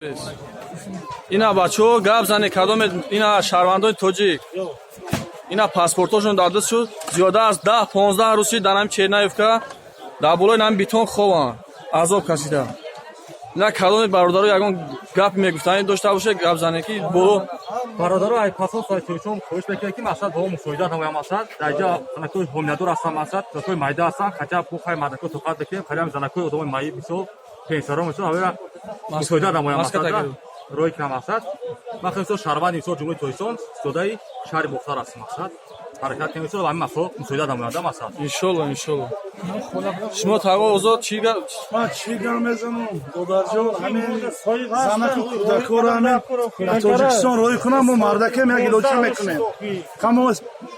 Ина, бачаҳо, гап зане, кадоме ина шаҳрвандони тоҷик, ина паспортошон дар даст шуд. Зиёда аз 10-15 рӯз шид, дар ҳами Чернаевка дар болои ҳами бетон хованд, азоб кашида. Ина кадоме бародаро ягон гап мегуфтанӣ дошта боше, гап зане, ки боло. Бародаро, ай посольствои Тоҷикистон хоҳиш мекунем, ки мақсад ба мо мусоидат намояд. Мақсад, дар ҷа занакои ҳомиладор ҳастанд, мақсад, занакои майда ҳастанд. Хотя бо хай мардако тоқат бикунем, хотя занакои одамои маиб, мисол, пенсионерон, мисол, ҳамера мусоидат намояд. Маска Мақсад тагиред. Роҳи кунам. Мақсад, ман хеле, мисол, шаҳрванди, мисол, Ҷумҳурии Тоҷикистон, зодаи шаҳри Бохтар ҳастам. Мақсад, ҳаракат кунем, мисол, ҳамин масъала мусоидат намояд, мақсад. Иншолло, иншолло. Шумо, таго озод, чӣ гап? Ман чӣ гап мезанам, додарҷон? Ҳамин занаку кӯдакоро ҳамин ба Тоҷикистон роҳӣ кунам. Мо мардакем, як илоҷа мекунем. Камо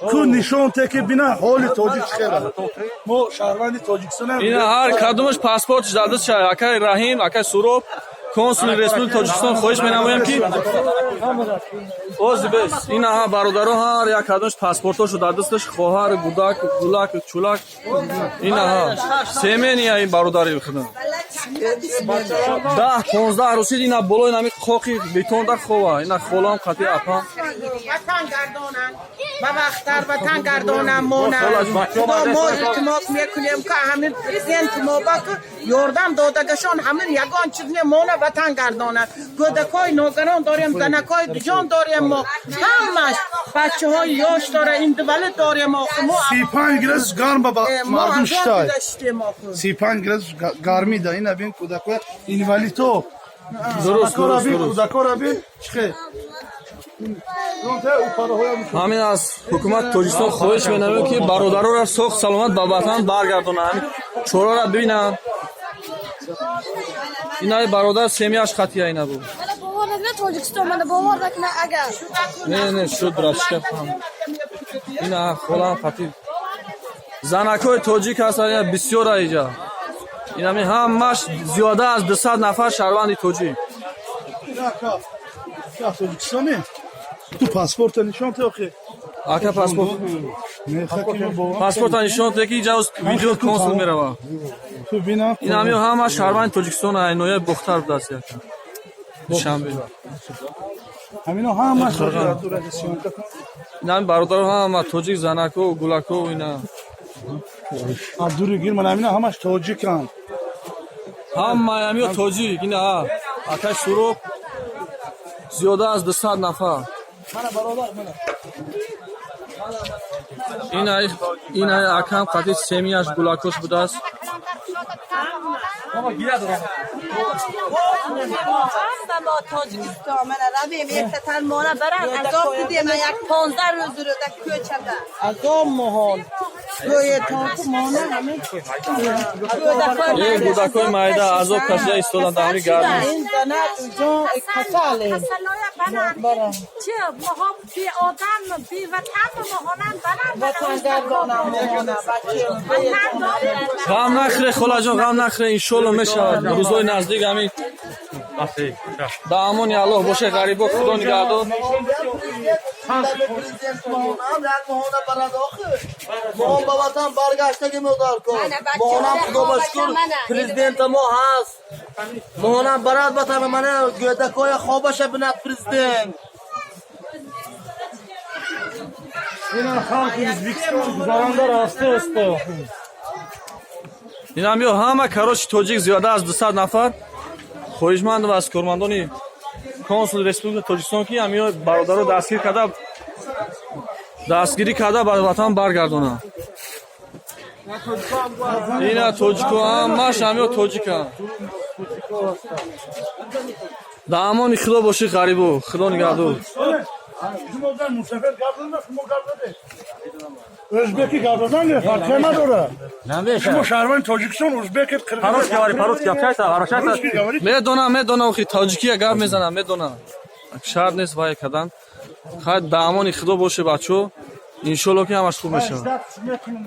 ку нишон те, ки бина, ҳоли тоҷик чӣ хела. Мо шаҳрванди Тоҷикистонем. Ина ҳар кадомаш паспортш дар даст шава. Акай Раҳим, акай Суроб, консули Республики Тоҷикистон хоҳиш менамоям, ки ози бес ина ҳа бародаро, ҳар як кадомаш паспортошо дар дасташ, хоҳар, гудак, гулак, чулак, ина ҳа семения. Ин бародари худам 10-15 рӯз шид, ина болои нами қоқи бетонда хова. Ина холам қати апам. Ватан гардонанд, ба вақттар ватан гардонанд монанд. Худо, мо илтимос мекунем, ки ҳамин президент мо ба ки ёрдам додагашон, ҳамин ягон чиз не мона, ватан гардонанд. Кӯдакҳои ногарон дорем, занакҳои дуҷон дорем, мо ҳамаш бачаҳои ёш дора, инвалид дорем охи мо. 35 градус гарм ба мо мардум азоб шитай. гузаштем охи. 35 градус гармӣ да. Ина бин, кӯдако, инвалидо. Дуруст, дуруст. Кӯдакора бин, чӣ хел. Ҳамин аз ҳукумати Тоҷикистон хоҳиш менамоем, ки бародароро соғ саломат ба ватан баргардонанд, ҳамин чораро бибинанд. Инаи бародар семьяш хатия ина буд. Мана бовар накунад Тоҷикистон, мана бовар накунад агар. Не, не, шуд, рашка. Ина холам хати занакҳои тоҷик ҳастанд, ина бисёра иҷа. Инами ҳамаш зиёда аз 200 нафар шаҳрванди тоҷик. Тоҷикистоне, ту паспорта нишон те охи. Ака, паспорт, паспорта нишон те, ки иҷа видео консул мерава. Ту бина. Инами ҳама шаҳрванди Тоҷикистон, ай ноҳияи Бохтар будааст, яка Душанбе. Ҳамино ҳамаш. Инами бародаро ҳама тоҷик, занако, гулако, ина. Абдури гир, ман ҳамино ҳамаш тоҷиканд. Ҳамаи ҳамиё тоҷик. Ина акай Суроб, зиёда аз 200 нафар. Мана, бародар, мана. Ина акам қати семьяш, гулакош будааст. Ҳама мо Тоҷикистон, мана равем, якатан мона баран. Азоб дидем, як 15 рӯз рӯда кӯчада. Азоб моҳол гӯетон ку мона ҳамин. Е, гудакҳои майда азоб кашида истодан дар ҳамин гармӣ. Ин зана ҷон касале. Касалоя баран. Баран. Чи моҳо би одам, би ватан, моҳонам баран. Ватан гардонам моҳона, бача. Ватан дорем. Ғам нахӯре, холаҷон, ғам нахӯре, иншолло мешавад рӯзҳои наздик ҳамин. Ба амони Аллоҳ боше, ғарибо, Худо нигаҳдор. Президент моҳонам як моҳона барад охи. Моҳон ба ватан баргаштаги модар кор. Моҳонам, худо ба шукр, президента мо ҳаст. Моҳонам барад ватана, мана гӯдакоя хобаша бинад президент. Ина халқи Ӯзбекистон гузаранда расте аст. Инам ё ҳама, короче, тоҷик, зиёда аз 200 нафар. Хоҳишмандам аз кормандони консули Республикаи Тоҷикистон, ки ҳамиё бародаро дастгир карда, дастгирӣ карда, ба ватан баргардонанд. Ина тоҷико ҳамаш ҳамиё тоҷиканд. Дар амони Худо бошӣ, ғарибо, Худо нигаҳдор. Мусафир гап зада, шумо гап задед. Ӯзбеки гап задан фарқе надора. Шумо шаҳрванди Тоҷикистон, узбеки, қирғиз. По-русски говори, по-русски общайся, общайся. Медонам, медонам, охи тоҷикия гап мезанам, медонам. Шарт нест вай кардан. Хай, дар амони Худо боше, бачо, иншолло, ки ҳамаш хуб мешавад. Мекунам.